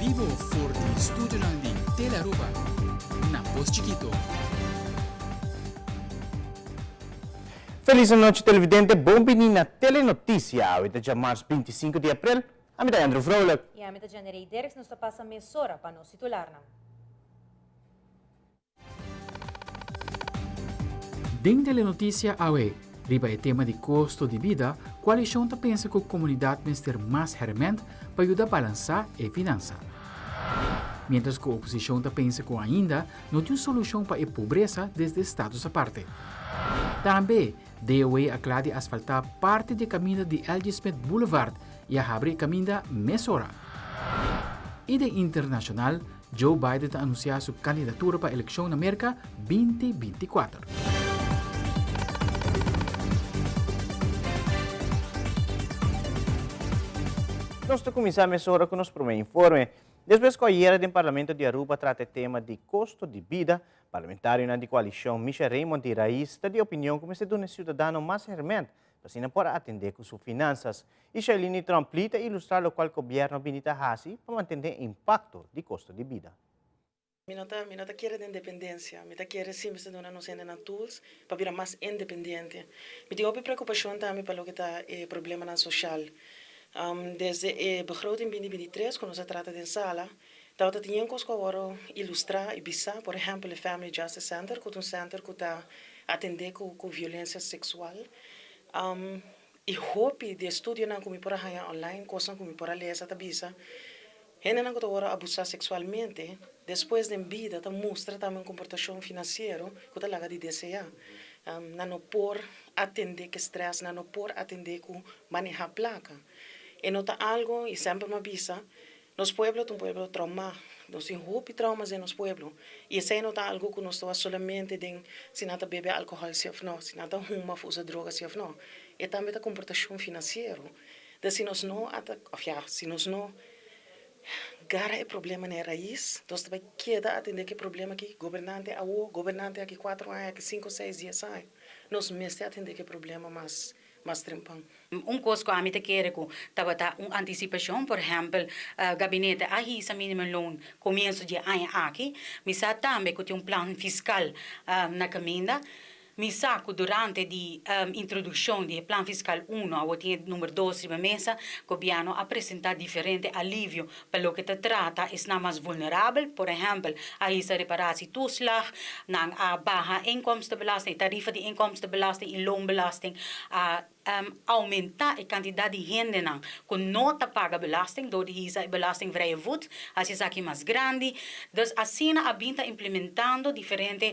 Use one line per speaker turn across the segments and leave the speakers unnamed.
bibo for di studionan di Telearuba na Pos Chikito.
Feliz anochi televidente, bon bini na Telenoticia. Awe ta djamars 25 di april. Ami ta Andrew Vrolijk.
I ami ta Jennerey Dirks. Nos ta pasa mesora pa nos titularnan.
Den Telenoticia awe, riba e tema di kosto di bida, koalishon ta pensa ku komunidat mester mas hèrmènt pa yuda balansá e finansa. Miéntras ku oposishon ta pensa ku ainda no tin un solushon pa e pobresa desde Status Aparte. Tambe, DOW a kla di asfaltá parti di e kaminda di LG. Smith Boulevard i a habri e kaminda mesora. I den internashonal, Joe Biden ta anunsiá su kandidatura pa elekshon na Merka binti 24.
Nos ta kuminsá mesora ku nos promé informe. Despues ku ayera den Parlamento di Aruba trata e tema di kosto di bida, parlamentarionan di koalishon Misha Raymond di Raiz ta di opinion ku mester duna e siudadano mas hèrmènt pa asina por a atendé ku su finansas. I Shailene Tromp-Lee ta ilustrá lokual gobièrnu a bini ta hasi pa mantendé e impakto di kosto di bida.
Mi no ta mi no ta kere den dependencia, mi ta kere si mester duna nos hendenan tools pa bira mas independiente. Mi tin hopi preocupacion tambe pa loke ta e problemanan social. Desde e begroting 2023 cu nos a trata den sala, tabata tin yen cos cu a worde ilustra y bisa, por ehempel e Family Justice Center cu ta un center cu ta atende cu cu violencia sexual. Y hopi di e studionan cu mi por a haña online, cosnan cu mi por a lesa ta bisa, hendenan cu ta worde abusa sexualmente, despues den bida ta mustra tambe un comportacion financiero cu ta laga di desea. Nan no por atende cu e stress, nan no por atende cu maneha placa. E no ta algo, y semper mi a bisa, Nos pueblo ta un pueblo traumá. Nos tin hopi traumas den nos pueblo. I esei no ta algu ku nos ta wak solamente den si nan ta bebe alkohòl si òf no, si nan ta huma òf usa droga si òf no. E tambe ta komportashon finansiero. Entonces si nos no ata, òf ya, si nos no gara e problema na e rais, nos ta bai keda atendé ku e problema aki, gobernante awo, gobernante aki kuatro aña, aki sinku, seis, dies aña. Nos mester atendé ku e problema mas mas trempan.
Un kos ku ami ta kere ku tabata un antisipashon, por ehèmpel, gabinete a hisa minimumloon komienso di e aña aki. Mi sa tambe ku tin un plan fiskal na kaminda. Mi sa ku durante di introdukshon di e plan fiskal uno, awor tin e number dos riba mesa, gobièrnu a presentá diferente alivio pa loke ta trata esnan mas vulnerabel. Por ehèmpel, a hisa reparatietoeslag, nan a baha inkomstenbelasting, e tarifa di inkomstenbelasting i loonbelasting, a oumentá e kantidat di hendenan ku no ta paga belasting dor di hisa e belastingvrije voet, hasi esaki mas grandi. Dus asina a bin ta implementando diferente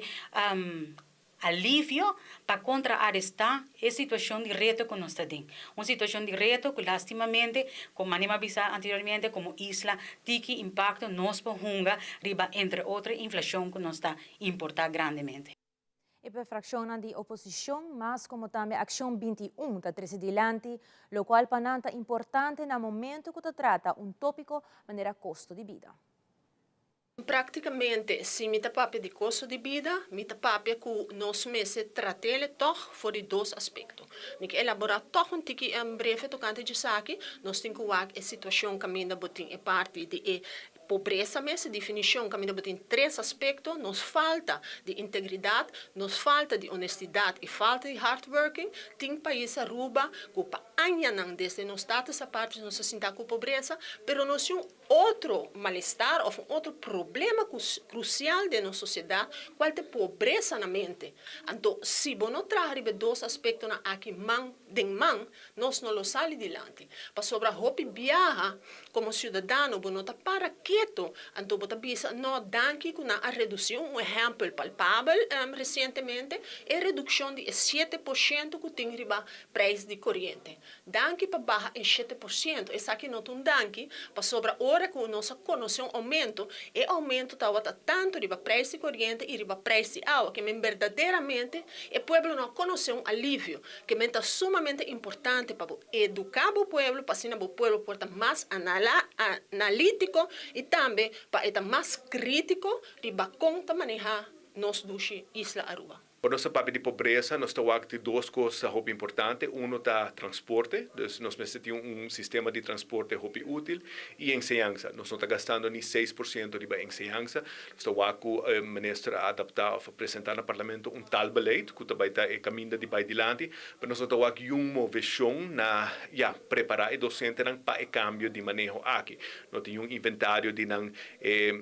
alivio pa kontraarestá e situashon di reto ku nos ta den. Un situashon di reto ku lastimamente, komo mane mi a bisa anteriormente, komo isla tiki impakto nos por hunga riba entre otro e inflashon ku nos ta importá grandemente.
E pa frakshonnan di oposishon, mas komo tambe Akshon 21 ta trese dilanti, lokual pa nan ta importante na momento ku ta trata un tópiko manera kosto di bida.
Práktikamente, si mi ta papia di kosto di bida, mi ta papia ku nos mester trat'el tòg for di dos aspekto. Mi ke elaborá tòg un tiki breve tokante djesaki. Nos tin ku wak e situashon kaminda bo tin e parti di e pobresa mes, e definishon kaminda bo tin tres aspekto, nos falta di integridat, nos falta di honestidat i falta di hardworking. Tin pais Aruba ku pa añanan desde nos status aparte nos a sinta ku pobresa, pero nos tin un Otro malestar of un otro problema crucial den nos sociedad cual ta e pobresa na mente. Anto, si bo no traha riba e dos aspectonan aki man den man, nos no lo sali dilanti. Pasobra hopi biaha como ciudadano bo no ta para keto, anto bo ta bisa, no, danki cu nan a reduci, un ehempel palpabel recientemente, e reduccion di e 7% cu tin riba prijs di coriente. Danki pa baha e 7%. Esaki no ta un danki, pasobra ora ku nos a konosé un oumento, e oumento tabata tantu riba preis di koriente i riba preis di awa, ke men berdaderamente e pueblo no a konosé un alivio, ke men ta sumamente importante pa bo eduká bo pueblo pa asina bo pueblo por ta mas analítiko i tambe pa e ta mas krítiko riba kon ta manehá nos dushi isla Aruba.
Ora nos ta papia di pobresa, nos ta wak di dos cos hopi importante. Uno ta transporte, dus nos mester tin un sistema di transporte hopi util, y enseñansa. Nos no ta gastando ni 6% riba enseñansa. Nos ta wak cu minister a adapta of a presenta na parlamento un taalbeleid, cu ta bay ta e caminda di bay dilanti, pero nos no ta wak un movecion na, ja, prepara e docentenan pa e cambio di maneho aki. No tin un inventario di nan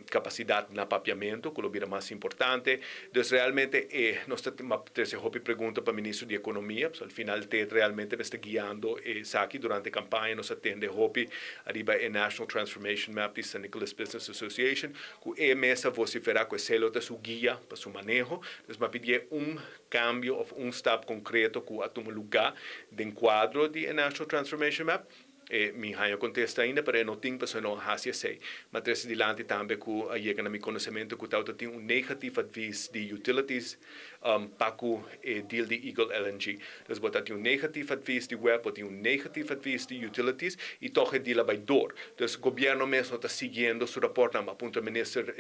capacidad na papiamento, cu lo bira mas importante. Dus realmente nos ta trece hopi pregunta pa ministro di Economia, so al final te realmente ta guiando esaki. Durante campaña nos a tende hopi ariba e National Transformation Map di San Nicolas Business Association, cu e mes a vocifera cu esey ta su guia pa su maneho. Dus m'a pidi un cambio of un stap concreto cu a tuma luga den cuadro di National Transformation Map. Mi no a contesta ainda, pero no tin pasobra no hasi esey. Ma trece dilanti tambe cu yega na mi conocimento cu tin un negatief advies di utilities pa cu e deal di Eagle LNG. Dus bo tin un negatief advies di WEB, bo tin un negatief advies di utilities y toch e deal bay door. Dus gobierno mes no ta siguiendo su rapport, m'a puntra minister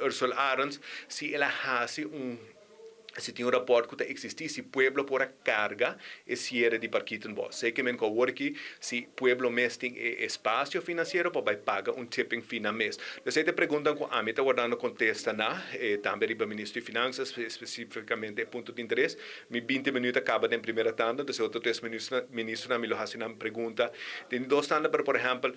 Ursula Arends si el a hasi un si tin un rapport cu ta existi, si pueblo por a carga e ciere di Parkietenbos. Sei cu men aki, si pueblo mes tin espacio financiero pa bay paga un tipping fee na mes. Dus e pregunta cu ami ta wardando contesta na tambe riba ministro di Finanzas, specificamente punto di interes. Mi 20 minuut a caba den prome tanda, dus otro 3 minuut ministro na mi lo hasi nan pregunta. Tin dos tanda, pero por ehempel,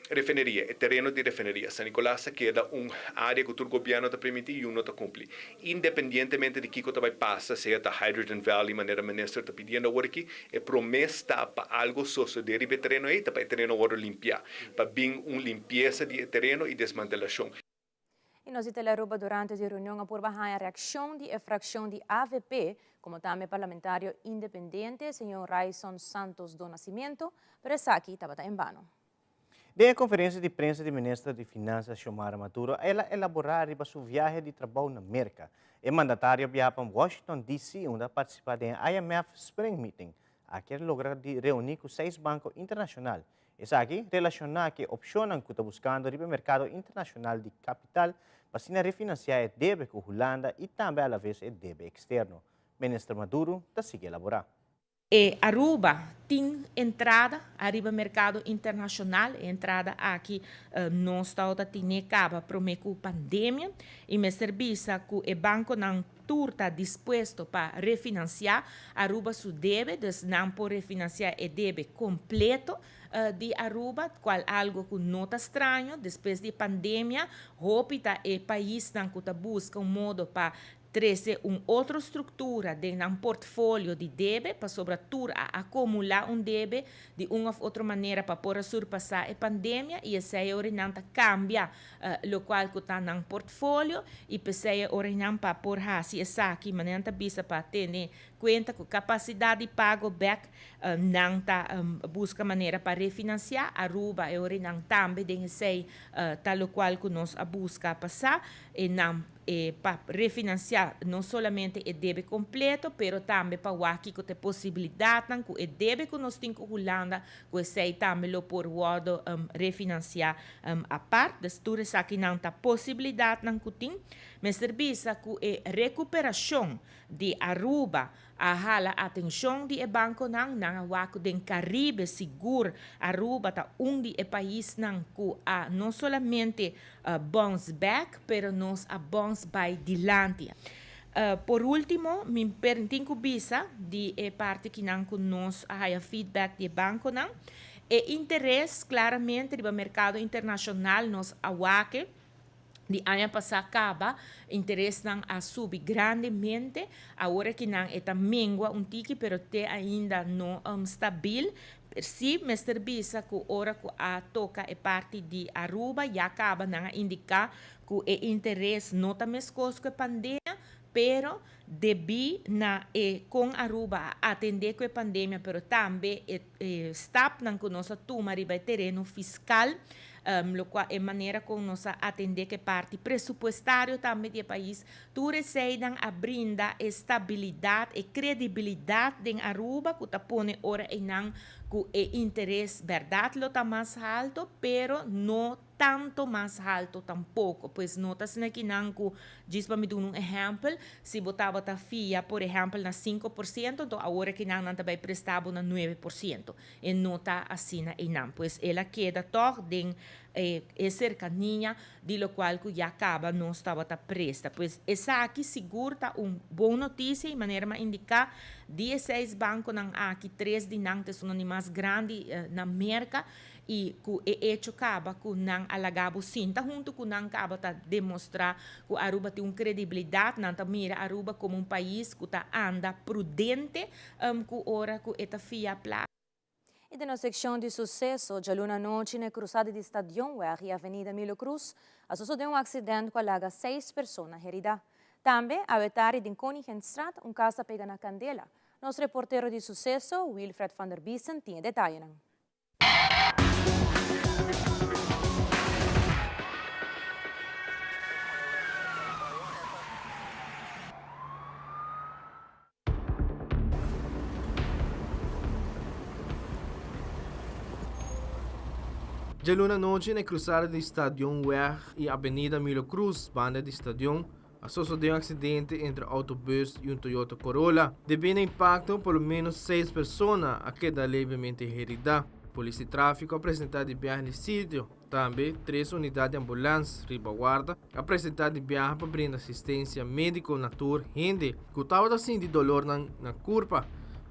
refineria, e tereno di refineria. San Nicolas keda un area cu tur gobierno ta permiti y no ta cumpli. Independientemente di kico bay pasa, sea ta Hydrogen Valley, manera minister ta pidiendo awor aki, e promesa ta pa algo sucede e tereno ey, pa e tereno wordo limpia, pa bin un limpiesa di tereno y desmantelacion.
Y nos Telearuba durante e reunion a purba e reaccion di fraccion di AVP, como tambe parlamentario independiente, señor Ryçond Santos do Nascimento, pero esaki tabata en vano.
Den conferencia di prensa di minister di Finanzas Xiomara Maduro, el a elabora riba su viahe di trabou na Merca. E mandatario a biaha pa Washington, D.C., unda a participa den IMF Spring Meeting. Aki el a logra di reuni cu seis banco internacional. Esaki relaciona cu opcion cu ta buscando e mercado internacional di capital pa refinancia e debe cu Hulanda y tambe a la vez e debe externo. Minister Maduro ta sigui elabora.
E Aruba tin entrada ariba mercado internacional, entrada aki nos ta tin caba prome cu pandemia y mester bisa cu e banconan tur ta dispuesto pa refinancia Aruba su debe, dus nan por refinancia e debe completo di Aruba, cual algo cu no ta straño, despues di pandemia, hopi ta e paisnan cu ta busca un modo pa trece un otro structura den un portfolio di debe, pasobra tur a acumula un debe di un of otro manera pa por surpasa e pandemia y esey ora nan ta cambia locual cu ta den portfolio y p'esey ora nan pa por hasi esaki manera ta bisa pa tene cuenta cu capacidad di pago back nan ta busca manera pa refinancia Aruba e ora nan tambe den esey ta locual cu nos a busca pasa y nan pa refinancia no solamente e debe completo, pero tambe pa wak cu e posibilidad cu e debe cu nos tin cu Hulanda, cu esey tambe lo por wordo refinancia apart, dus tur esaki nan ta posibilidad nan cu tin. Mester bisa cu e recuperacion di Aruba a hala atencion di e banconan, nan a wak den Caribe sigur Aruba ta un di e paisnan cu a no solamente bounce back, pero nos a bounce bay dilanti. Por ultimo, mi tin cu bisa di e parti cu nan cu nos a haya feedback di banconan. E interes claramente di mercado internacional nos a wak di aña pasa caba, interesnan a subi grandemente, awor cu nan ta mengua un tiki, pero te ainda no stabil. Si, mester bisa cu ora cu a toca e parti di Aruba, ya caba nan a indica cu e interes no ta mescos cu pandemia, pero debi na e con Aruba a atende cu e pandemia, pero tambe e stapnan cu nos a tuma riba tereno fiscal, locual e manera con nos a atende cu e parti presupuestario tambe di pais, tur eseynan a brinda estabilidad y credibilidad den Aruba, cu ta pone ora ey nan. ku e interes bèrdat lo ta mas halto, pero no tanto mas halto tampoko. Pues no ta asina kinan ku, djis pa mi duna un ehèmpel, si bo tabata fia por ehèmpel na 5%, anto awor akinan nan ta bai presta bo na 9%. E no ta asina einan. Pues el a keda tòg den e serkania di lokual ku ya kaba nos tabata presta. Pues esaki sigur ta un bon notisia i manera mi a indiká, di e seis bankonan aki, tres di nan ta esunnan di mas grandi na Merka i ku e echo kaba ku nan a laga bo sinta huntu ku nan kaba ta demostrá ku Aruba tin un kredibilidat, nan ta mira Aruba komo un pais ku ta anda prudente ku ora ku e ta fia plaka.
I den nos sekshon di suseso, djaluna anochi na e krusada di Stadionweg i Avenida Milo Cruz a sosodé un aksident ku a laga seis persona heridá. Tambe, awe tardi den Koningenstraat un kas a pega na kandela. Nos reportero di suseso, Wilfred van der Biesen tin e detayenan.
Djaluna anochi na e krusada di Stadionweg i Avenida Milo Cruz, banda di stadion, a sosodé un aksidente entre outobus i un Toyota Corolla. Debí na impakto, por lo ménos seis persona a keda levemente heridá. Polis di tráfiko a presentá di biaha na e sitio. Tambe, tres unidat di ambulans riba warda a presentá di biaha pa brinda asistensia médiko na tur hende ku tabata sinti dolornan na kurpa.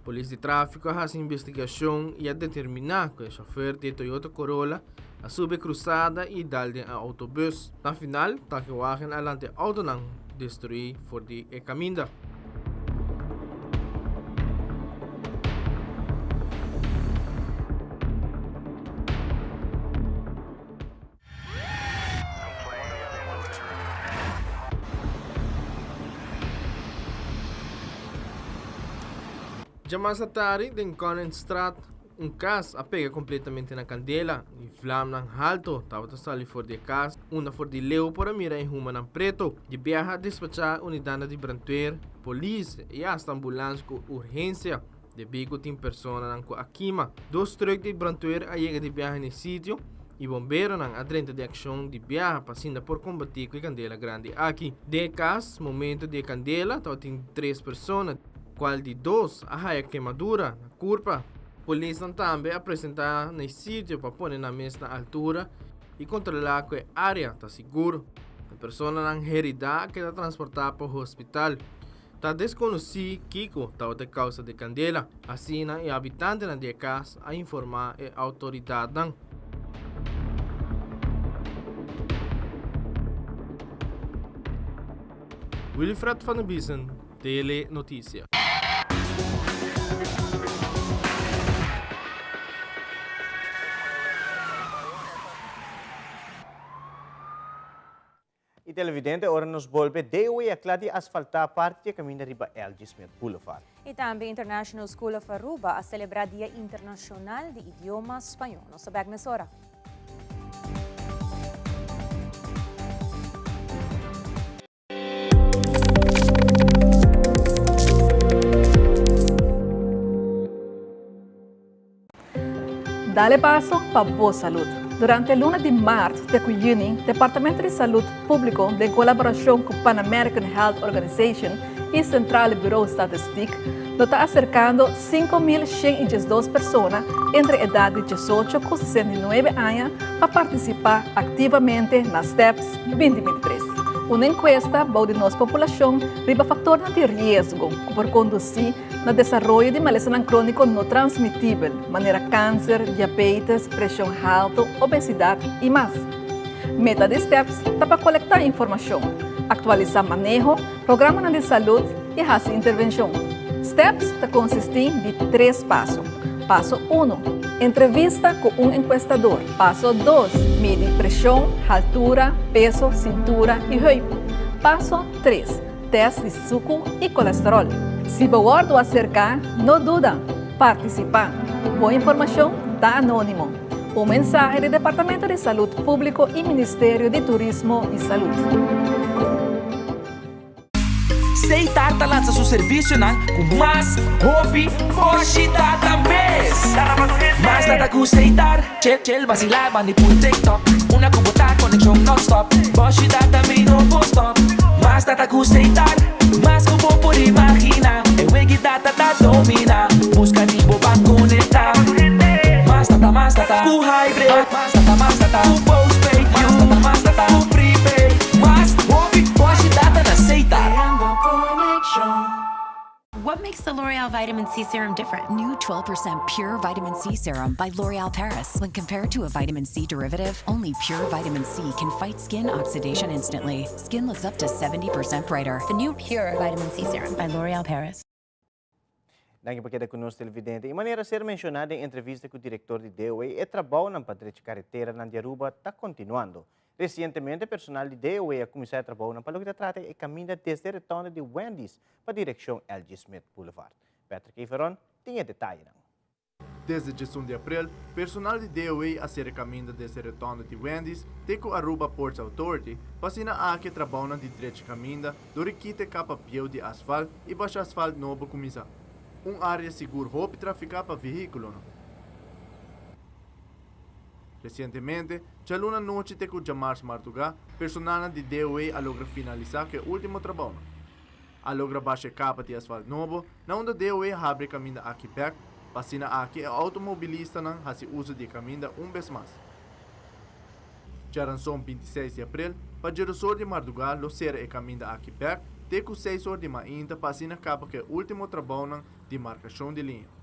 Polis di tráfiko a hasi investigashon i a determiná ku e shòfer di e Toyota Corolla a subi e krusada i dal den e outobùs. Na final, tankewagen a lanta e outonan destruí for di e kaminda. Djamas atari den Konenstraat un kas a pega kompletamente na kandela i vlamnan halto tabata sali for di e kas unda for di leu por a mira e humanan preto. Di biaha a despachá unidatnan di brandweer, polis i asta ambulans ku urgensia. Debí ku tin personanan ku a kima. Dos trùk di brandweer a yega di biaha na e sitio i bomberonan a drenta den akshon di biaha pa asinda por kombatí ku e kandela grandi aki. Den e kas, momento di e kandela tabatin tres persona, kual di dos a haya kemadura na kurpa. Polisnan tambe a presentá na e sitio pa pone nan mes na altura i kontrolá ku e área ta sigur. E personanan heridá a keda transportá pa hospital. Ta deskonosí kiko tabata e kousa di kandela, asina e habitantenan di e kas a informá e outoridatnan. Wilfred van der Biesen, Tele Noticia.
Y televidente, ora nos bolbe, DOE a cla di asfalta parti di e caminda riba LG. Smith Boulevard.
Y tambe International School of Aruba a celebra Dia Internacional di Idioma Spaño. Nos ta bek mesora.
Dale paso pa bo salud. Durante luna di maart te cu juni, Departamento di Salud Publico den colaboracion cu Pan American Health Organization y Centrale Bureau Statistiek lo ta acercando 5.112 persona entre edad di 18 cu 69 aña pa participa activamente na STEPS 2023. Un encuesta bou di nos populacion riba factornan di riesgo cu por conduci Na desaroyo di malesanan króniko no transmitibel, manera kanser, diabetes, preshon haltu, obesidat i mas. Meta di STEPS ta pa kolektá informashon, aktualisá maneho, programanan di salud i hasi intervenshon. STEPS ta konsistí di tres paso. Paso uno, Entrevista ku un enkuestador. Paso dos, Midi preshon, haltura, peso, sintura i heup. Paso tres, Test di suku i kolesterol. Si bo wòrdu aserká, no duda, partisipá. Bo informashon ta anónimo. Un mensahe di Departamento di Salud Públiko i Ministerio di Turismo i Salud.
Setar ta lansa su servicionan cu mas hopi boshi data mes. Mas data cu Setar, chill chill vacila bandi pui TikTok. Una cu bo ta conexion non stop, boshi data mi no por stop. Mas data cu Setar, mas cu bo por imagina. E wegi data ta domina, busca di bo pa conecta. Mas data, mas data cu hybrid, mas data, mas data cu postpaid, mas data, mas data cu prepaid. Mas hopi boshi data na Setar.
What makes the L'Oreal Vitamin C Serum different?
New 12% pure vitamin C serum by L'Oreal Paris. When compared to a vitamin C derivative, only pure vitamin C can fight skin oxidation instantly. Skin looks up to 70% brighter.
The new pure vitamin C serum by L'Oreal Paris.
Danki pa keda cu nos, televidente. Y manera a ser menciona den entrevista cu director di DOW, e trabounan pa drecha careteranan di Aruba ta continuando. Recientemente, personal di DOW a cuminsa e trabounan pa loke ta trata e caminda desde rotonde di Wendy's pa direccion LG. Smith Boulevard. Patrick Everon tin e detayenan.
Desde 11 di april, personal di DOW a cera caminda desde rotonde di Wendy's te cu Aruba Ports Authority, pa asina aki e trabounan di drecha caminda dor di kita capa bieu di asfalt y basha asfalt nobo cuminsa. Un area sigur hopi trafica pa vehiculonan. Recientemente, djaluna nochi te cu djamars marduga, personalnan di DOW a logra finalisa cu e ultimo trabounan. A logra basha e capa di asfalt nobo na unda DOW a habri e caminda aki bek, pa asina aki e automobilistanan haci uso di e caminda un bes mas. Djaranson 26 di april, pa djedosor di marduga lo cera e caminda aki bek te cu seis or di mainta pa asina caba cu e ultimo trabounan di marcacion di liña.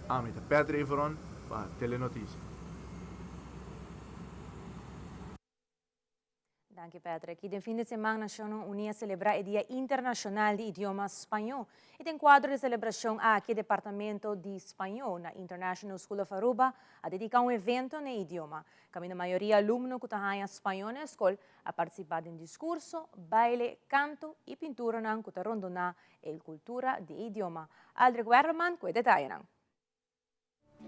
Ami ta Patrick Everon pa Telenoticia.
Danki Patrick. Y den fin di siman Nacionnan Uni a celebra e Dia Internacional di Idioma Spaño. Y den cuadro di celebracion aki Departamento di Spaño na International School of Aruba a dedica un evento na e idioma. Caminda mayoria alumno cu ta haya Spaño na e scol a participa den discurso, baile, canto y pinturanan cu ta rondona e cultura di e idioma. Aldrich Werleman cu e detayenan.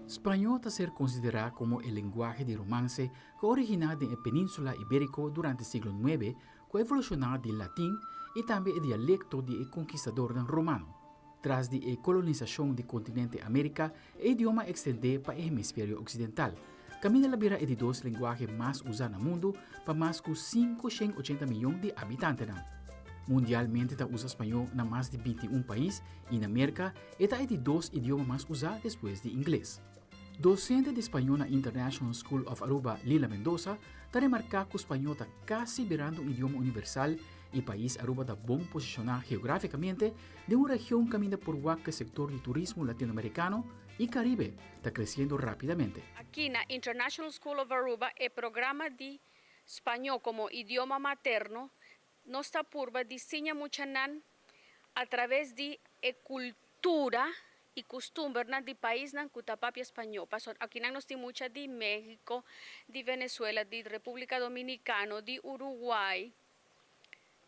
Spañó ta ser konsiderá komo e lenguahe di romance ku a originá den e Península Ibériko durante siglo nuebe, ku a evolushoná di latin i tambe e dialekto di e konkistadornan romano. Tras di e kolonisashon di kontinente Amérika, e idioma a ekstendé pa e hemisferio oksidental, kaminda el a bira e di dos lenguahe mas usá na mundu pa mas ku 580 miyon di abitantenan. Mundialmente ta usa spañó na mas di 21 pais i na Merka E ta e di dos idioma mas usá despues di ingles. Dosente di spañó na International School of Aruba, Lila Mendoza, ta remarká ku spañó ta kasi birando un idioma universal i pais Aruba ta bon posishoná geográfikamente den un region kaminda por wak ku e sektor di turismo latinoamerikano i Karibe ta kresiendo rápidamente.
Aki na International School of Aruba e programa di spañó komo idioma materno nos ta purba di siña muchanan a traves di e kultura i kustumbernan di paisnan ku ta papia spañó. Pasobra akinan nos tin mucha di México, di Venezuela, di República Dominicano, di Uruguay,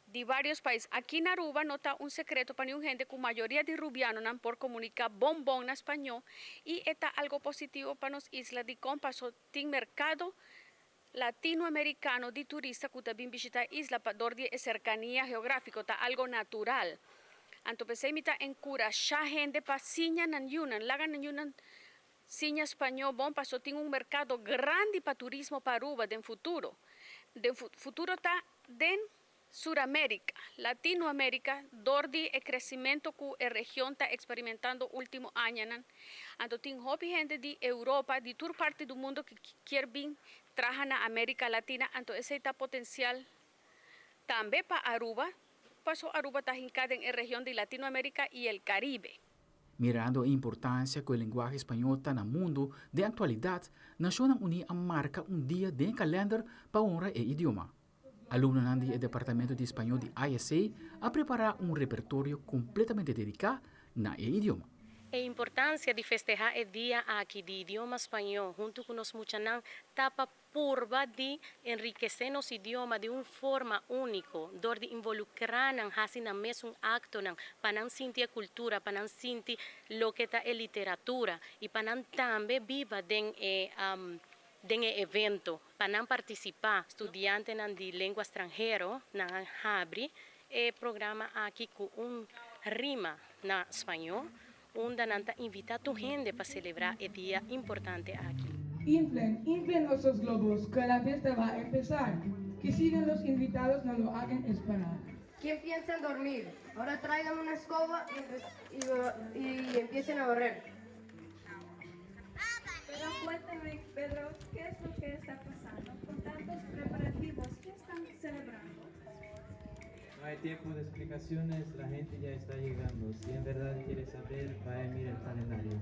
di vários pais. Aki na Aruba no ta un sekreto pa niun hende ku mayoria di rubianonan por komuniká bon bon na spañó i e ta algo positivo pa nos isla. Dikon? Pasobra tin merkado Latinoamericano di turista cu ta bin bishita e isla pa dor di e cercania geografico ta algo natural. Anto p'esey mi ta encurasha hende pa siña nan yunan, laga nan yunan siña spañó bon paso tin un mercado grandi pa turismo pa Aruba den futuro. Den futuro ta den Suramérica, Latinoamérica, dor di e crecimento cu e region ta experimentando ultimo añanan. Anto tin hopi hende di Europa, di tur parti du mundo cu kier bin traha na America Latina, anto esey ta potencial tambe pa Aruba, paso Aruba ta hinca den e region di Latinoamérica y el Caribe.
Mirando e importancia cu e lenguahe spañol ta na mundo den actualidad, Nacionnan Uní a marca un dia den e kalender pa honra e idioma. Alumnonan di e departamento di spañó di ISA a prepará un repertorio kompletamente dediká na e idioma.
E importansia di festehá e dia aki di idioma spañó huntu ku nos muchanan ta pa purba di enrikesé nos idioma di un forma úniko dor di involukrá nan hasi nan mesun aktonan pa nan sinti e kultura, pa nan sinti loke ta e literatura i pa nan tambe biba den e. den e evento pa nan partisipá. Studiantenan di lengua stranhero nan a habri e programa aki ku un rima na spañó unda nan ta invitá tur hende pa selebrá e dia importante aki.
Inflen, inflen esos globos, que la fiesta va a empezar. Que sigan los invitados, no lo hagan esperar.
¿Quién piensa en dormir? Ahora traigan una escoba y, y, y empiecen a barrer.
Pero cuéntame, Pedro, ¿qué es lo que está pasando con tantos preparativos? ¿Qué están celebrando?
No hay tiempo de explicaciones, la gente ya está llegando. Si en verdad quieres saber, vaya a mirar el calendario.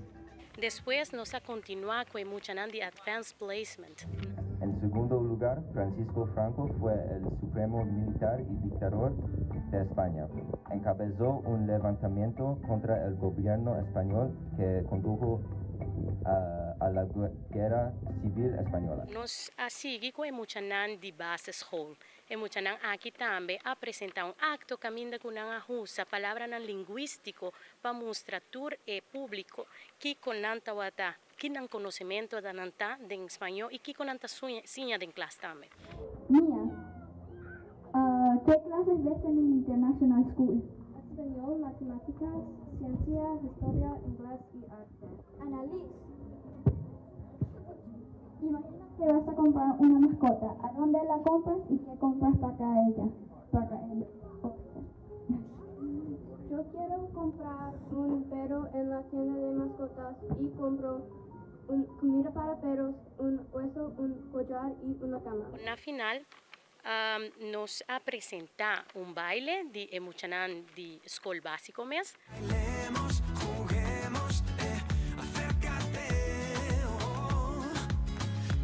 Despues nos a kontinuá ku e muchanan di Advanced Placement.
En segundo lugar, Francisco Franco fue el supremo militar y dictador de España. Encabezó un levantamiento contra el gobierno español que condujo a, a la Guerra Civil Española.
Nos a sigui ku e muchanan di basisschool. E muchanan aki tambe a presentá un akto kaminda ku nan a usa palabranan lingwístiko pa mustra tur e públiko kiko nan tabata, ki nan konosementu nan ta den spañó i kiko nan ta siña den klas tambe.
Mia, uh, ¿qué clases ves en el International School?
Español, matemáticas, ciencia, historia, inglés y arte.
Annalise, imagina que vas a comprar una mascota. ¿A dónde la compras y qué compras para ella? Para él.
Yo quiero comprar un perro en la tienda de mascotas y compro un comida para perros, un hueso, un collar y una cama.
Na final, um, nos a presentá un baile di e muchanan di skol básiko mes.
Bailemos, juguemos, eh, acércate, oh,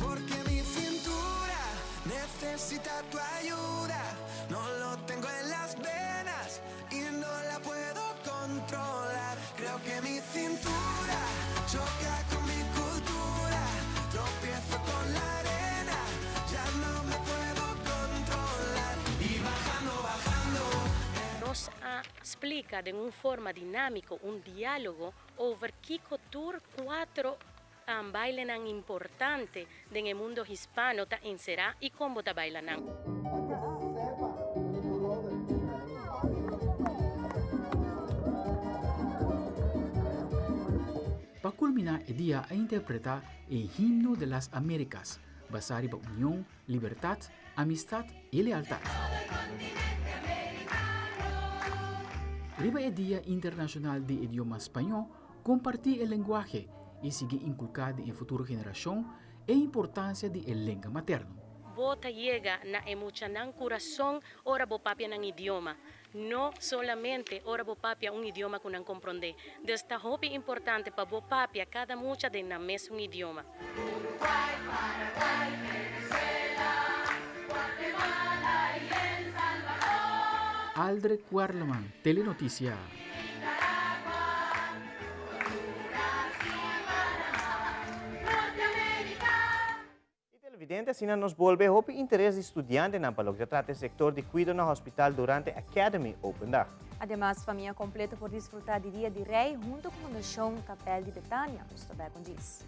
porque mi cintura necesita tu ayuda. No lo tengo en las venas y no la puedo controlar. Creo que mi cintura choca con mi cultura. Tropiezo con la arena, ya no me puedo controlar. Y bajando, bajando.
Nos a splika den un forma dinámiko, un diálogo over kiko tur kuater um, bailenan importante den mundu hispano ta enserá i kon ta baila nan.
Pa kulminá e dia a interpretá e Himno de las Américas, basá riba union, libertat, amistat i lealtat. Riba e Dia Internashonal di Idioma Spañó, kompartí e lenguahe i sigui inkulká den futuro generashon e importansia di e lenga materno.
Bo ta yega na e muchanan kurason ora bo papia nan idioma. No solamente ora bo papia un idioma ku nan komprondé. Dus ta hopi importante pa bo papia kada mucha den nan mesun idioma.
Uruguay, Paraguay, Venezuela, Guatemala y El Salvador.
Aldre Cuerleman, Telenotisia.
Nicaragua, Honduras y Panamá, Norteamérica.
I televidente, asina nos bolbe hopi interes di studiantenan pa loke ta trata e sektor di kuido na hospital durante Academy Open Dag.
Ademas, famia kompleto por disfrutá di Dia di Rei huntu ku Fundashon Kapel di Betania. Nos ta bèk un djis.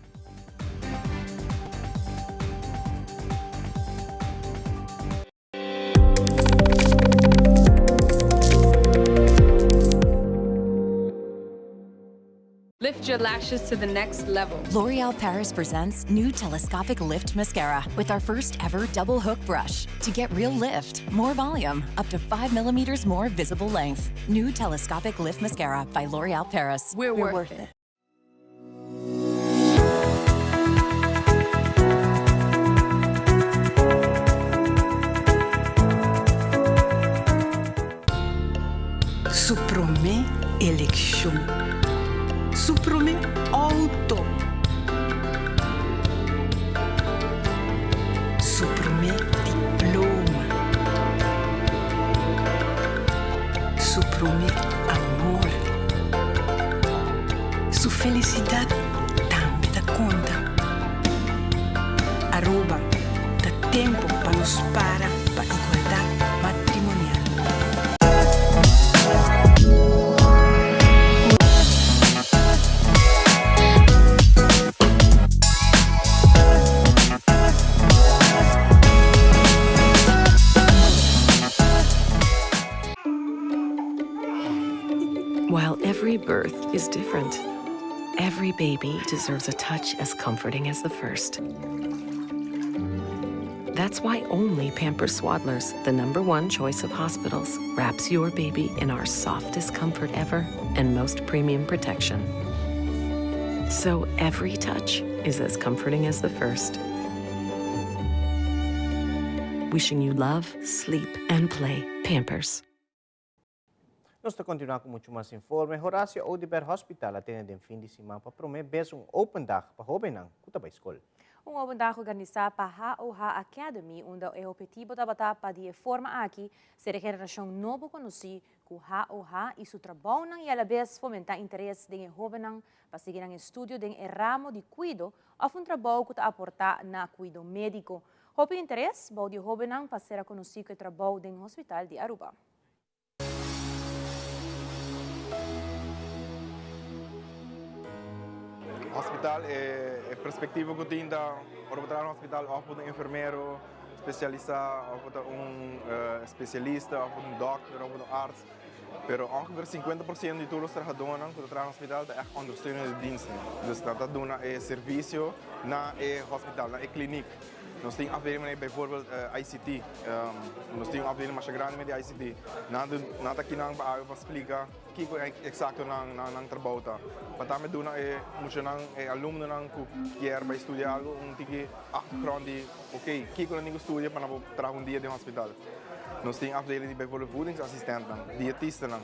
Lift your lashes to the next level.
L'Oreal Paris presents new telescopic lift mascara with our first ever double hook brush to get real lift, more volume, up to 5 millimeters more visible length. New telescopic lift mascara by L'Oreal Paris.
We're, We're worth, worth it.
it.
Su promé elekshon. Su promé outo. Su promé diploma. Su promé amor. Su felisidat tambe ta konta. Aruba, ta tempu pa nos para pa igualdat matrimonial.
Every birth is different. Every baby deserves a touch as comforting as the first. That's why only Pampers Swaddlers, the number one choice of hospitals, wraps your baby in our softest comfort ever and most premium protection. So every touch is as comforting as the first. Wishing you love, sleep, and play. Pampers.
Nos ta continua cu mucho mas informe. Horacio Oduber Hospital a tene den fin di siman pa prome bes un open dag pa hobennan cu ta bay scol.
Un open dag organisa pa HOH Academy, unda e obhetivo tabata pa di e forma aki sera e generacion nobo conoci cu HOH y su trabounan y alabes fomenta interes den e hobennan pa sigui nan estudio den e ramo di cuido of un trabou cu ta aporta na cuido medico. Hopi interes bou di hobennan pa sera conoci cu e trabou den Hospital di Aruba.
Hospital e perspectiva cu tin ta ora bo traha na hospital of bo ta un enfermero specialisa of bo ta un specialista of bo ta un dokter of bo ta un arts pero ongeveer 50 por ciento di tur los trahadornan cu ta traha na hospital ta echt ondersteunende diensten dus nan ta duna e servicio na e hospital na e kliniek. Nos tin afdeling manera bijvoorbeeld ICT. Nos tin un afdeling masha grandi met di ICT. Nan nan ta kinan pa awe pa splika kiko eksakto nan nan trabou ta. Pa tambe duna e muchanan, e alumnonan ku kier bai studia algu un tiki achtergrond di oké, kiko nan tin ku studia pa nan por traha un dia den hospital. Nos tin afdeling di bijvoorbeeld voedingsassistentnan, dietistanan.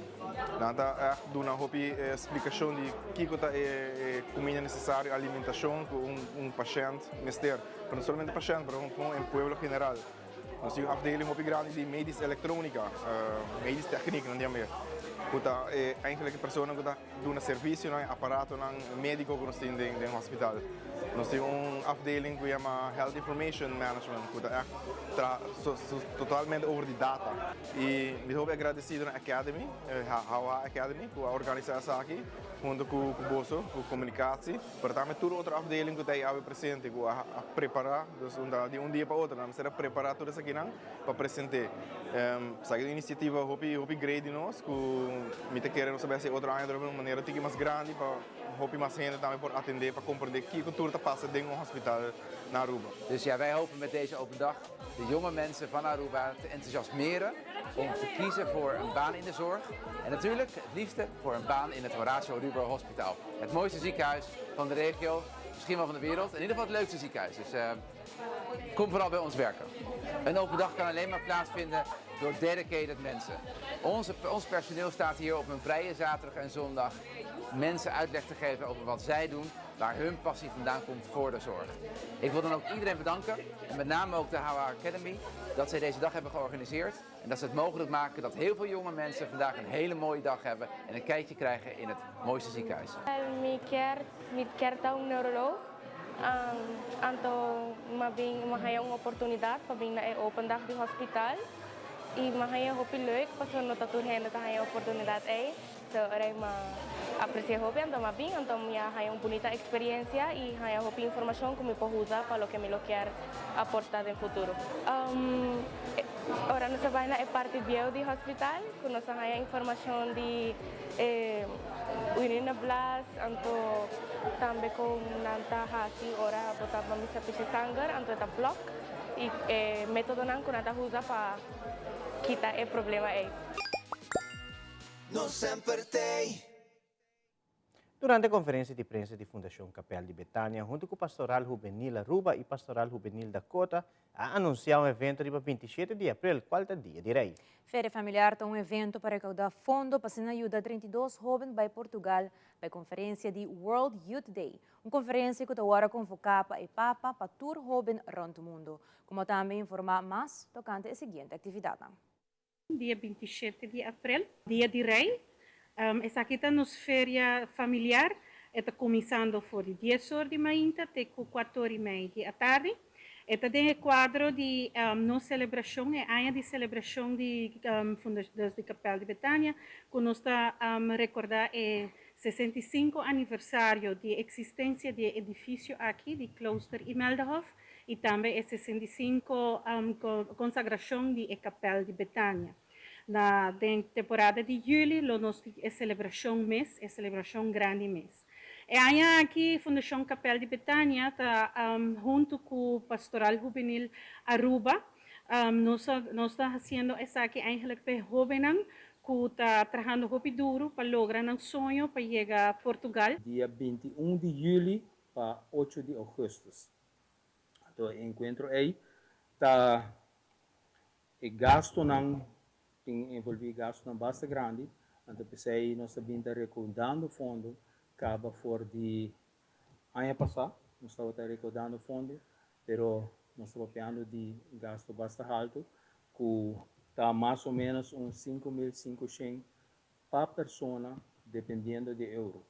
Nan ta ègt duna hopi splikashon di kiko ta e kuminda nesesario, alimentashon ku un pashènt mester. Pero no solamente pashènt, pero kon e pueblo general. Nos tin un afdeling hopi grandi di medisch elektronika, medisch techniek nan diam'e, ku ta eigenlijk e personanan ku ta duna servisio na e aparatonan médiko ku nos tin den hospital. Nos tin un afdeling ku yama Health Information Management ku ta ègt traha totalmente over di data. I mi ta hopi agradesido na Academy, HOA Academy, ku a organisá esaki huntu ku boso, ku Komunikatie, pero tambe tur otro afdeling ku ta ei awe presente ku a prepará, dus di un dia pa otro nan mester a prepará tur esakinan pa present'é. Esaki ta un inisiativa hopi hopi great di nos ku mi ta kere nos a bai hasi otro aña atrobe un manera tiki mas grandi pa hopi mas hende tambe por atendé pa komprendé kiko tur ta pasa den un hospital na Aruba.
Dus ja, wij hopen met deze open dag de jonge mensen van Aruba te enthousiasmeren om te kiezen voor een baan in de zorg. En natuurlijk het liefste voor een baan in het Horacio Oduber Hospital. Het mooiste ziekenhuis van de regio, misschien wel van de wereld. In ieder geval het leukste ziekenhuis. Dus uh, kom vooral bij ons werken. Een open dag kan alleen maar plaatsvinden door dedicated mensen. Onze, ons personeel staat hier op een vrije zaterdag en zondag mensen uitleg te geven over wat zij doen, waar hun passie vandaan komt voor de zorg. Ik wil dan ook iedereen bedanken, en met name ook de HOA Academy, dat zij deze dag hebben georganiseerd. En dat ze het mogelijk maken dat heel veel jonge mensen vandaag een hele mooie dag hebben en een kijkje krijgen in het mooiste ziekenhuis.
Mi kier, mi kier ta un neuroloog. Um, anto m'a bin m'a haya un oportunidad pa bin na e open dag di hospital. Y m'a haya hopi leuk pasobra no ta tur hende ta haya oportunidad ey. So ora m'a aprecia hopi anto m'a bin anto mi a haya un bunita experiencia y haya hopi informacion cu mi por usa pa loke mi lo kier aporta den futuro. Um, ora nos a bay na e parti bieu di hospital cu nos a haya informacion di e urineblaas anto tambe con nan ta haci ora bo ta mester pishi sanger anto e ta blok y e metodonan cu nan ta usa pa kita e problema ey.
Nos semper t'ey.
Durante conferencia di prensa di Fundacion Kapel di Betania hunto cu Pastoral Hubenil Aruba y Pastoral Hubenil Dakota a anuncia un evento riba 27 di april, cual ta Dia di Rey.
Feria Familiar ta un evento pa recauda fondo pa asina yuda 32 hoben bay Portugal pa e conferencia di World Youth Day, un conferencia cu ta worde convoca pa e Papa pa tur hoben rond mundo, como tambe informa mas tocante e siguiente actividadnan.
Dia 27 di april, Dia di Rey. Esaki ta nos feria familiar. E ta cuminsando for di 10 or di mainta te cu 4 or y mei di atardi. E ta den cuadro di nos celebracion, e aña di celebracion di Fundacion di Kapel di Betania, cu nos ta recorda e 65 aniversario di existencia di e edificio aki, di Klooster Imeldahof, y tambe e 65 consagracion di e Kapel di Betania. Na den temporada di juli lo nos tin e celebracion mes, e celebracion grandi mes. E aña aki Fundacion Kapel di Betania ta hunto cu Pastoral Hubenil Aruba. Nos nos ta haciendo esaki eigenlijk p'e hobennan cu ta trahando hopi duro pa logra nan soño pa yega Portugal.
Dia 21 di juli pa 8 di augustus. Anto e encuentro ey ta E gastonan tin envolvi gastonan basta grandi, anto p'esei nos ta bin ta recaudando fondo caba for di aña pasa nos tabata recaudando fondo, pero nos ta papiando di gasto basta halto cu ta mas o menos un 5500 pa persona dependiendo di euro.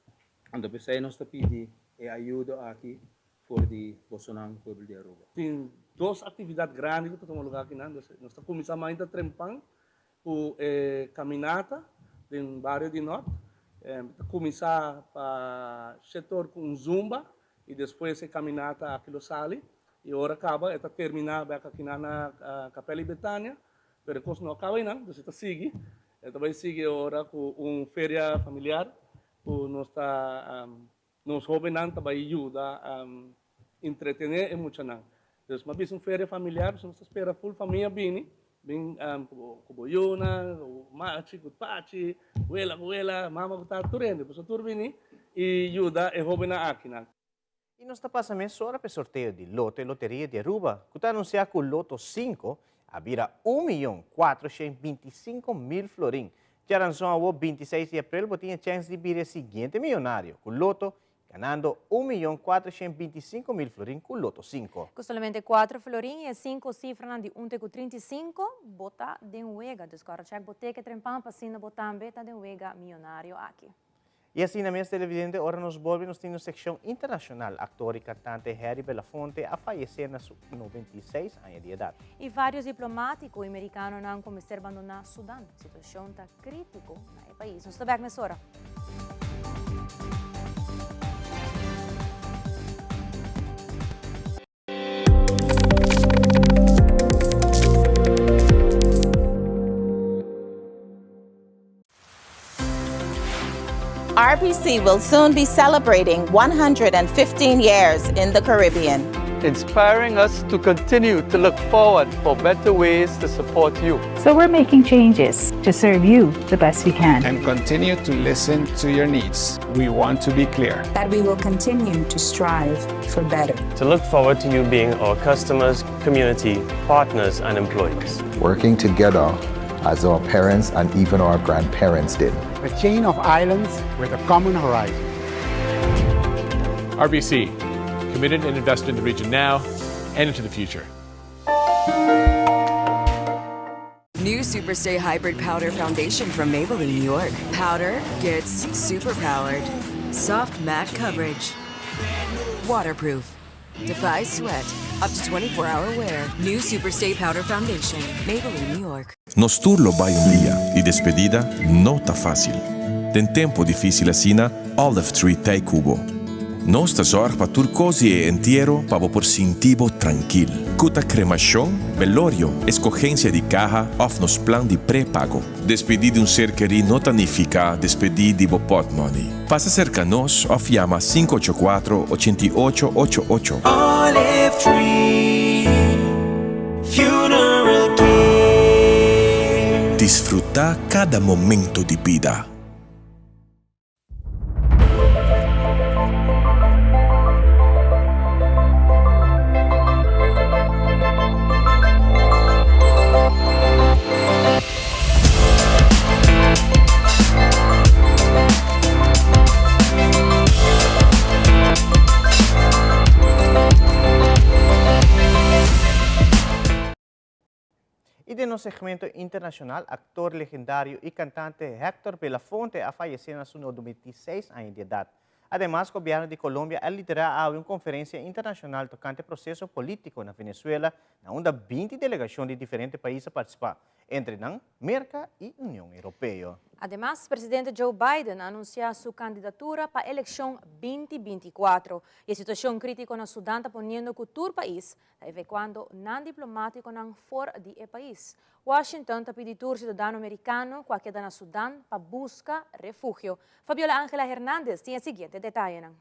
Anto p'esei nos ta pidi e ayudo aki for di bosonan pueblo di Aruba.
Tin dos actividad grandi cu ta tuma lugar akinan. Nos ta cuminsa mainta trempan cu e caminata den bario di Nort. Ta cuminsa pa shetor cu un zumba y despues e caminata aki lo sali y ora caba e ta termina bek akinan na Capel y Betania. Pero e cos no a caba einan, dus e ta sigui. E ta bay sigui ora cu un feria familiar cu nos ta nos hobennan ta bay yuda entretene e muchanan. Dus m'a bisa un feria familiar, pasobra nos ta spera full famia bini, bin cu bo yunan, cu machi, cu pachi, wela cu wela, mama cu tata, tur hende. Pasobra tur bini y yuda e hobennan akinan.
Y nos ta pasa mesora p'e sorteo di Loto e Loteria di Aruba, cu ta anuncia cu Loto 5 a bira un miyon 425 mil florin. Djaranson awo 26 di april bo tin e chens di bira e siguiente miyonario cu Loto, ganando un miyon 425 mil florin cu Loto 5.
Cu solamente 4 florin y e 5 cifranan di 1 te cu 35, bo ta den wega. Dus corda check bo ticket trempan pa asina bo tambe ta den wega miyonario aki.
Y asina, mes televidente, ora nos bolbe nos tin seccion internacional. Actor y cantante Harry Belafonte a fayece na su 96 aña di edad.
Y varios diplomatico americano a cuminsa bandona Sudan. Situacion ta critico na e pais. Nos ta back mesora.
RBC will soon be celebrating 115 years in the Caribbean.
Inspiring us to continue to look forward for better ways to support you.
So we're making changes to serve you the best we can.
And continue to listen to your needs. We want to be clear.
That we will continue to strive for better.
To look forward to you being our customers, community, partners, and employees.
Working together as our parents and even our grandparents did.
A chain of islands with a common horizon.
RBC, committed and invested in the region now and into the future.
New Superstay Hybrid Powder Foundation from Maybelline, New York. Powder gets super powered. Soft matte coverage. Waterproof. Defies sweat. Up to 24 hour wear. New Superstay Powder Foundation. Maybelline, New York.
Nos tur lo bay un dia y despedida no ta facil. Den tempo dificil asina, Olive Tree t'ey cu bo. Nos ta zorg pa tur cos di e entiero pa bo por sinti bo trankil. Cu ta cremacion, velorio, escogencia di caha of nos plan di prepago. Despedi di un ser keri no ta nifica despedi di bo portmoney. Pasa cerca nos of yama 584 8888.
Olive Tree Funeral Care.
Disfruta cada momento di bida.
Y den segmento internacional, actor legendario y cantante Héctor Belafonte a fayece na su 96 aña di edad. Ademas, gobierno di Colombia a lidera un conferencia internacional tocante proceso politico na Venezuela, na unda 20 delegacion di diferente pais a participa, entre nan Merca y Union Europeo.
Ademas, presidente Joe Biden a anuncia su candidatura pa eleccion 2024. Y e situacion critico na Sudan ta poniendo cu tur pais ta evacuando nan diplomaticonan for di e pais. Washington ta pidi tur ciudadano Mericano cu a keda na Sudan pa busca refugio. Fabiola Angela Hernandez tin e siguiente detayenan.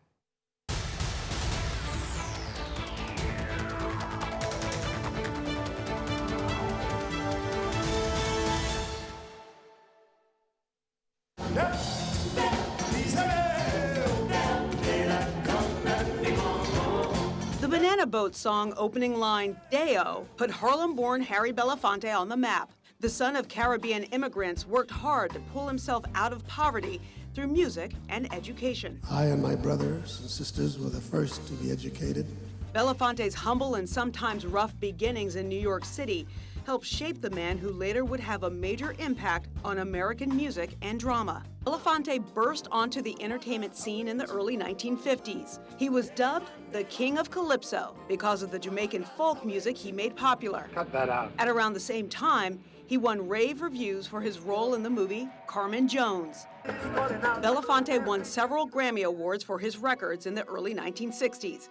The Banana Boat song opening line, Day-O, put Harlem-born Harry Belafonte on the map. The son of Caribbean immigrants worked hard to pull himself out of poverty through music and education.
I and my brothers and sisters were the first to be educated.
Belafonte's humble and sometimes rough beginnings in New York City helped shape the man who later would have a major impact on American music and drama. Belafonte burst onto the entertainment scene in the early 1950s. He was dubbed the King of Calypso because of the Jamaican folk music he made popular.
Cut that out.
At around the same time, he won rave reviews for his role in the movie Carmen Jones. Belafonte won several Grammy Awards for his records in the early 1960s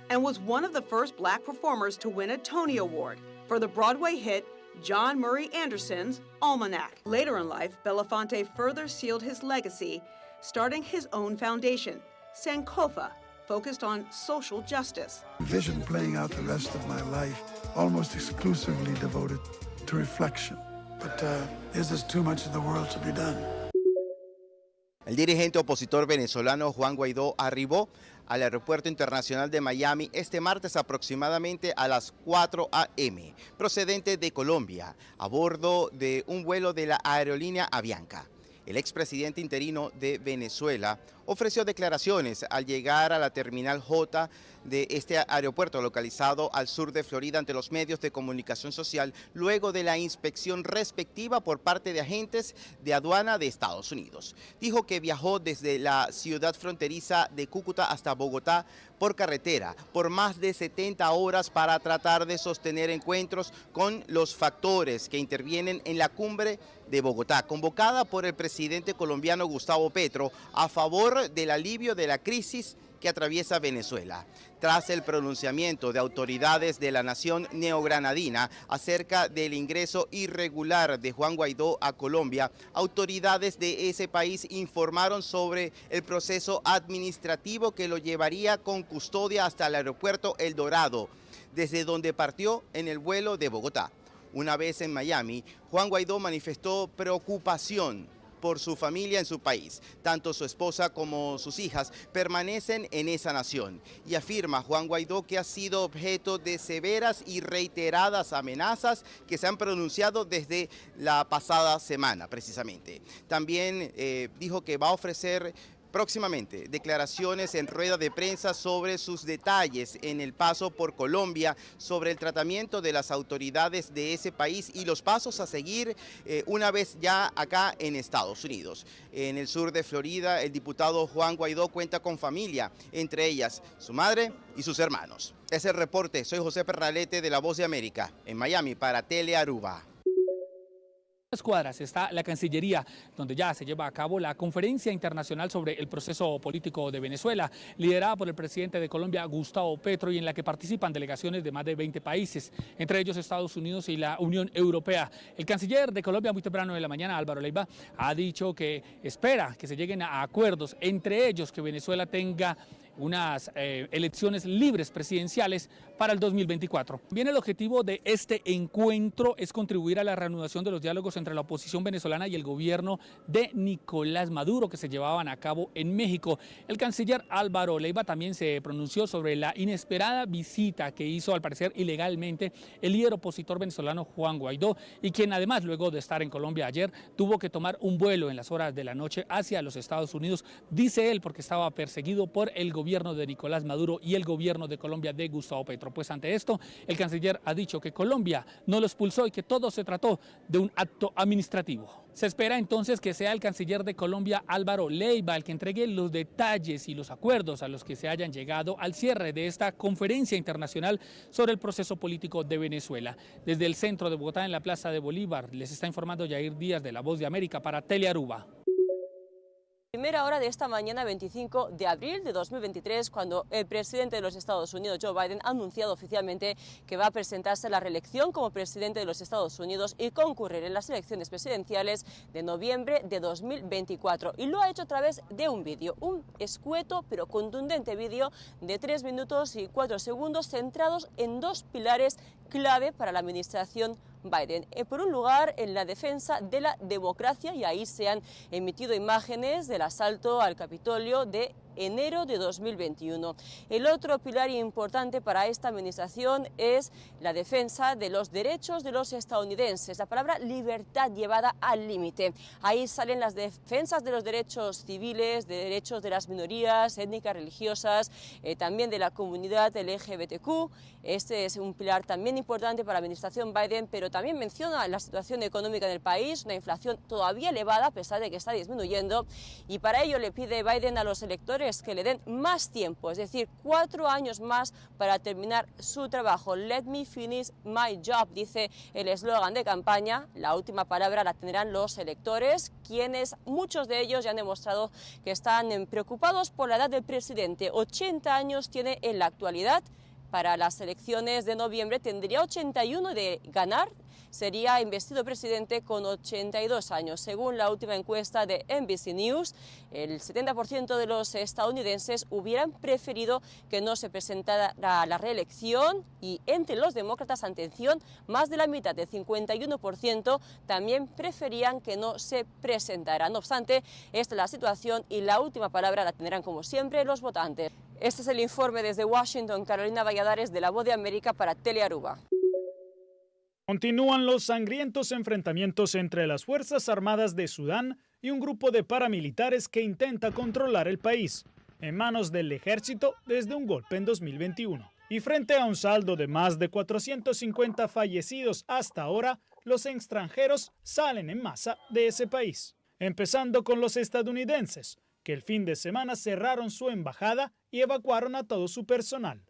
and was one of the first black performers to win a Tony Award for the Broadway hit John Murray Anderson's Almanac. Later in life, Belafonte further sealed his legacy, starting his own foundation, Sankofa, focused on social justice.
Vision playing out the rest of my life, almost exclusively devoted to reflection. But uh, there's just too much in the world to be done.
El dirigente opositor venezolano Juan Guaidó arribó al Aeropuerto Internacional de Miami este martes aproximadamente a las 4 a.m., procedente de Colombia, a bordo de un vuelo de la aerolínea Avianca. El expresidente interino de Venezuela ofreció declaraciones al llegar a la terminal J de este aeropuerto localizado al sur de Florida ante los medios de comunicación social luego de la inspección respectiva por parte de agentes de aduana de Estados Unidos. Dijo que viajó desde la ciudad fronteriza de Cúcuta hasta Bogotá por carretera por más de 70 horas para tratar de sostener encuentros con los factores que intervienen en la cumbre de Bogotá, convocada por el presidente colombiano Gustavo Petro a favor del alivio de la crisis que atraviesa Venezuela. Tras el pronunciamiento de autoridades de la nación neogranadina acerca del ingreso irregular de Juan Guaidó a Colombia, autoridades de ese país informaron sobre el proceso administrativo que lo llevaría con custodia hasta el aeropuerto El Dorado, desde donde partió en el vuelo de Bogotá. Una vez en Miami, Juan Guaidó manifestó preocupación por su familia en su país. Tanto su esposa como sus hijas permanecen en esa nación. Y afirma Juan Guaidó que ha sido objeto de severas y reiteradas amenazas que se han pronunciado desde la pasada semana, precisamente. También eh, dijo que va a ofrecer próximamente declaraciones en rueda de prensa sobre sus detalles en el paso por Colombia, sobre el tratamiento de las autoridades de ese país y los pasos a seguir eh, una vez ya acá en Estados Unidos. En el sur de Florida, el diputado Juan Guaidó cuenta con familia, entre ellas su madre y sus hermanos. Es el reporte. Soy José Perralete de La Voz de América, en Miami, para Telearuba
cuadras está la Cancillería, donde ya se lleva a cabo la conferencia internacional sobre el proceso político de Venezuela, liderada por el presidente de Colombia, Gustavo Petro, y en la que participan delegaciones de más de 20 países, entre ellos Estados Unidos y la Unión Europea. El canciller de Colombia, muy temprano de la mañana, Álvaro Leiva, ha dicho que espera que se lleguen a acuerdos, entre ellos que Venezuela tenga unas eh, elecciones libres presidenciales para el 2024. Bien, el objetivo de este encuentro es contribuir a la reanudación de los diálogos entre la oposición venezolana y el gobierno de Nicolás Maduro que se llevaban a cabo en México. El canciller Álvaro Leiva también se pronunció sobre la inesperada visita que hizo, al parecer ilegalmente, el líder opositor venezolano Juan Guaidó y quien además luego de estar en Colombia ayer tuvo que tomar un vuelo en las horas de la noche hacia los Estados Unidos, dice él, porque estaba perseguido por el gobierno gobierno de Nicolás Maduro y el gobierno de Colombia de Gustavo Petro. Pues ante esto, el canciller ha dicho que Colombia no lo expulsó y que todo se trató de un acto administrativo. Se espera entonces que sea el canciller de Colombia, Álvaro Leiva, el que entregue los detalles y los acuerdos a los que se hayan llegado al cierre de esta conferencia internacional sobre el proceso político de Venezuela. Desde el centro de Bogotá, en la Plaza de Bolívar, les está informando Jair Díaz de La Voz de América para Telearuba.
Primera hora de esta mañana 25 de abril de 2023, cuando el presidente de los Estados Unidos, Joe Biden, ha anunciado oficialmente que va a presentarse a la reelección como presidente de los Estados Unidos y concurrir en las elecciones presidenciales de noviembre de 2024. Y lo ha hecho a través de un vídeo, un escueto pero contundente vídeo de 3 minutos y 4 segundos centrados en dos pilares clave para la administración Biden. Eh, por un lugar, en la defensa de la democracia, y ahí se han emitido imágenes del asalto al Capitolio de enero de 2021. El otro pilar importante para esta administración es la defensa de los derechos de los estadounidenses, la palabra libertad llevada al límite. Ahí salen las defensas de los derechos civiles, de derechos de las minorías étnicas, religiosas, eh, también de la comunidad LGBTQ. Este es un pilar también importante para la administración Biden, pero también menciona la situación económica del país, una inflación todavía elevada a pesar de que está disminuyendo, y para ello le pide Biden a los electores que le den más tiempo, es decir, cuatro años más para terminar su trabajo. Let me finish my job, dice el eslogan de campaña. La última palabra la tendrán los electores, quienes muchos de ellos ya han demostrado que están preocupados por la edad del presidente. 80 años tiene en la actualidad. Para las elecciones de noviembre tendría 81 de ganar, sería investido presidente con 82 años. Según la última encuesta de NBC News, el 70% de los estadounidenses hubieran preferido que no se presentara a la reelección y entre los demócratas, atención, más de la mitad, del 51%, también preferían que no se presentara. No obstante, esta es la situación y la última palabra la tendrán, como siempre, los votantes. Este es el informe desde Washington, Carolina Valladares, de La Voz de América para Telearuba.
Continúan los sangrientos enfrentamientos entre las Fuerzas Armadas de Sudán y un grupo de paramilitares que intenta controlar el país, en manos del ejército desde un golpe en 2021. Y frente a un saldo de más de 450 fallecidos hasta ahora, los extranjeros salen en masa de ese país, empezando con los estadounidenses, que el fin de semana cerraron su embajada y evacuaron a todo su personal.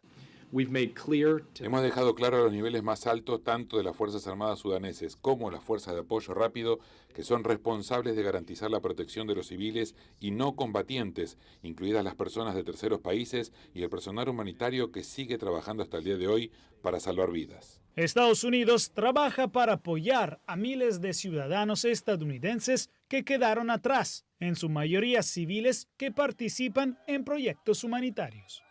Hemos dejado claro a los niveles más altos tanto de las Fuerzas Armadas sudaneses como las Fuerzas de Apoyo Rápido que son responsables de garantizar la protección de los civiles y no combatientes, incluidas las personas de terceros países y el personal humanitario que sigue trabajando hasta el día de hoy para salvar vidas.
Estados Unidos trabaja para apoyar a miles de ciudadanos estadounidenses que quedaron atrás, en su mayoría civiles que participan en proyectos humanitarios.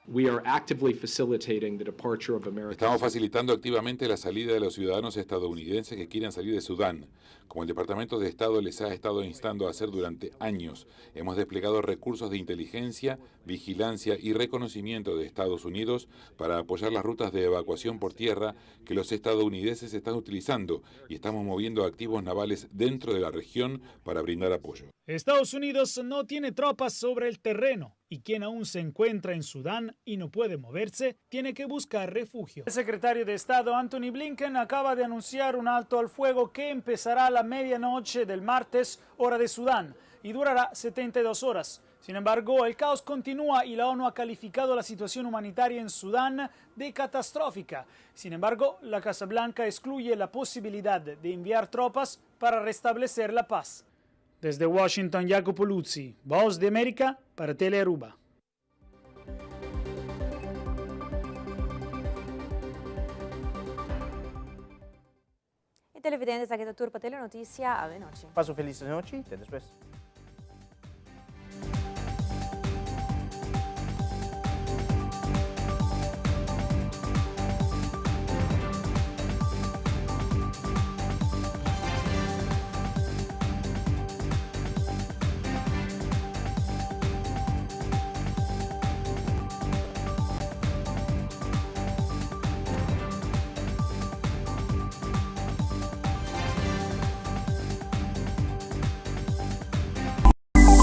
Estamos facilitando activamente la salida de los ciudadanos estadounidenses que quieran salir de Sudán. Como el Departamento de Estado les ha estado instando a hacer durante años, hemos desplegado recursos de inteligencia, vigilancia y reconocimiento de Estados Unidos para apoyar las rutas de evacuación por tierra que los estadounidenses están utilizando y estamos moviendo activos navales dentro de la región para brindar apoyo.
Estados Unidos no tiene tropas sobre el terreno y quien aún se encuentra en Sudán y no puede moverse, tiene que buscar refugio. El secretario de Estado Anthony Blinken acaba de anunciar un alto al fuego que empezará a la medianoche del martes, hora de Sudán, y durará 72 horas. Sin embargo, el caos continúa y la ONU ha calificado la situación humanitaria en Sudán de catastrófica. Sin embargo, la Casa Blanca excluye la posibilidad de enviar tropas para restablecer la paz. Desde Washington, Jacopo Luzzi, Voz de América para Telearuba.
Y televidentes, aki ta tur pa Telenoticia, awe nochi.
Pasa un feliz nochi, te despues.